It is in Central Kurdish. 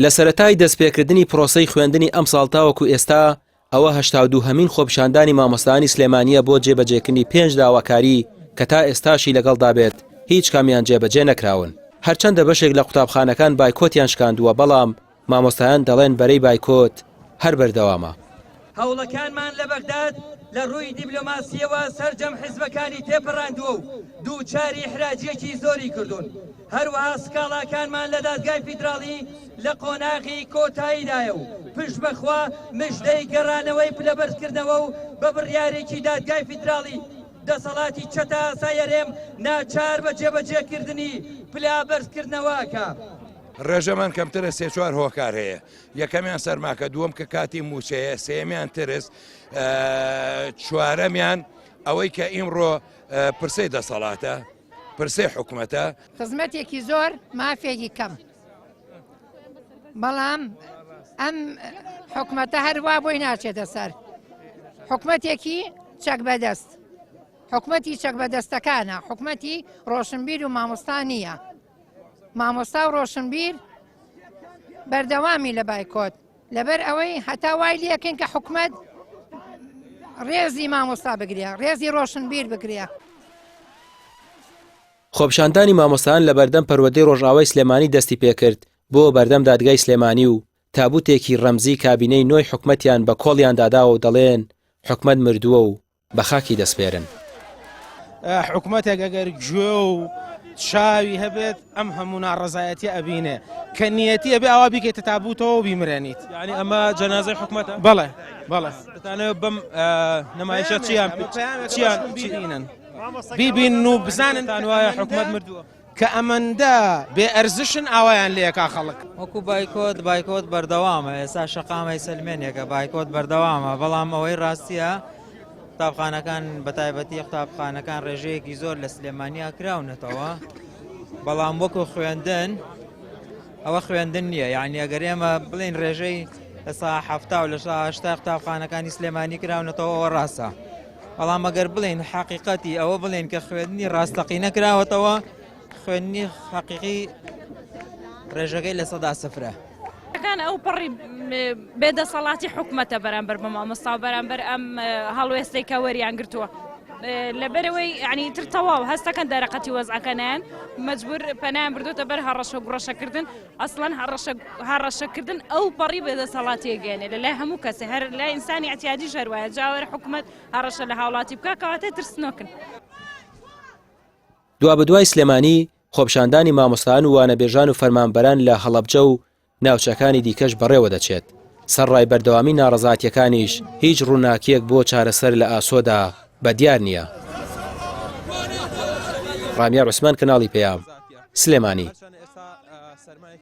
لە سەرەتای دەستپێکردنی پرۆسەی خوێندنی ئەمساڵ تاوەکو ئێستا ئەوە 82 هەمین خۆپیشاندانی مامۆستایانی سلێمانییە بۆ جێبەجێکردنی پێنج داواکاری کە تا ئێستاشی لەگەڵدا بێت هیچ کامیان جێبەجێ نەکراون. هەرچەندە بەشێک لە قوتابخانەکان بایکۆتیان شکاندووە بەڵام مامۆستایان دەڵێن بەرەی بایکۆت هەر بەردەوامە. هەوڵەکانمان لە بەغداد لە ڕووی دیبلۆماسییەوە سەرجەم حزبەکانی تێپەڕاندووە و دووچاری ئیحراجییەکی زۆری کردوون، هەروەها سکاڵاکانمان لە دادگای فیدراڵی لە قۆناغی کۆتاییدایە و پشت بە خوا مژدەی گەڕانەوەی پلەبەرزکردنەوە و بە بڕیارێکی دادگای فیدراڵی دەسەڵاتی چەتە ئاسای هەرێم ناچار بە جێبەجێکردنی پلەبەرزکردنەوە ئەکا. ڕێژەمان کەمترە سێ چوار هۆکار هەیە یەکەمیان سەرماکە دووەم کە کاتی مووچەیە سێمیان ترس چوارەمیان ئەوەی کە ئیمڕۆ پرسەی دەسەڵاتە پرسەی حکومەتە. خزمەتێکی زۆر مافێکی کەم بەڵام ئەم حکومەتە هەروا بۆی ناچێتە سەر حکومەتێکی چەک بەدەست حکومەتی چەک بەدەستەکانە حکومەتی ڕۆشنبیر و مامۆستا نییە. مامۆستا و ڕۆشنبیر بەردەوامی لە بایکۆت لەبەر ئەوەی هەتا وای لەکەین کە حکومت ڕێزی مامۆستا بگرێ ڕێزی ڕۆشنبیر بگرێ. خۆپیشاندانی مامۆستایان لە بەردەم پەروەردەی ڕۆژئاوای سلێمانی دەستی پێکرد بۆ بەردەم دادگای سلێمانی و تابوتێکی ڕەمزی کابینەی نۆی حکومەتیان بە کۆڵیاندا داوە و دەڵێن حکومەت مردووە و بە خاکی دەسپێرن. حکومەتێک ئەگەر گوێ و چاوی هەبێت ئەم هەموو ناڕەزایەتی ئەبینێ کە نیەتی ئەبێ ئاوا بیکەیتە تابوتەوە و بیمرێنیت. یعنی ئەمە جەنازەی حکومەتە؟ بەڵێ بەڵێ. دەتانەوێت بەم نمایشە چیان چیان ببینن بیبینن و بزانن تان وایە حکومەت مردووە. کە ئەمەندە بێ ئەرزشن ئاوایان لێکا خەڵک. وەکو بایکۆت بایکۆت بەردەوامە ئێستا شەقامەی سەلمێنێکە بایکۆت بەردەوامە بەڵام ئەوەی ڕاستیە قوتابخانەکان بەتایبەتی قوتابخانەکان ڕێژەیەکی زۆر لە سلێمانیا کراونەتەوە بەڵام وەکو خوێندن ئەوە خوێندن نییە یعنی ئەگەر ئێمە بڵین ڕێژەی لە سا هەفتا و لە سا هەشتا قوتابخانەکانی سلێمانی کراونەتەوە ئەوە ڕاستە بەڵام ئەگەر بڵێین حەقیقەتی ئەوە بڵێن کە خوێندنی ڕاستەقینە کراوەتەوە خوێندنی حەقیقی ڕێژەکەی لە سەدا سفرە. کان ئەو پەڕی بێدەسەڵاتی حکومەتە بەرامبەر بە مامۆستا و بەرامبەر ئەم هەڵوێستەی کە وەریان گرتووە. لەبەرەوەی ینی تر تەواو هەستەکەن دەرەقەتی وەزعەکەنیان مەجبور پەنایان بردوتە بەر هەڕەشە و گوڕەشەکردن ئەسڵەن هەڕەشە هەڕەشەکردن ئەو پەڕی بێدەسەڵاتیە گەێنێ لە لای هەموو کەسێ هەر لای ئینسانی ئەتیادیش هەر وایە جاوەرە حکومەت هەڕەشە لە هاوڵاتی بکا کەواتە ترسنۆکن. دوابەدوای سلێمانی، خۆپیشاندانی مامۆستایان و وانەبێژان و فەرمانبەران لە هەڵەبجە و ناوچەکانی دیکەش بەڕێوەدەچێت، سەرڕای بەردەوامی ناڕەزاتییەکانیش هیچ ڕووناکییەک بۆ چارەسەر لە ئاسۆدا بەدیار نییە. ڕامیار عوسمان کەناڵی پەیام، سلێمانی.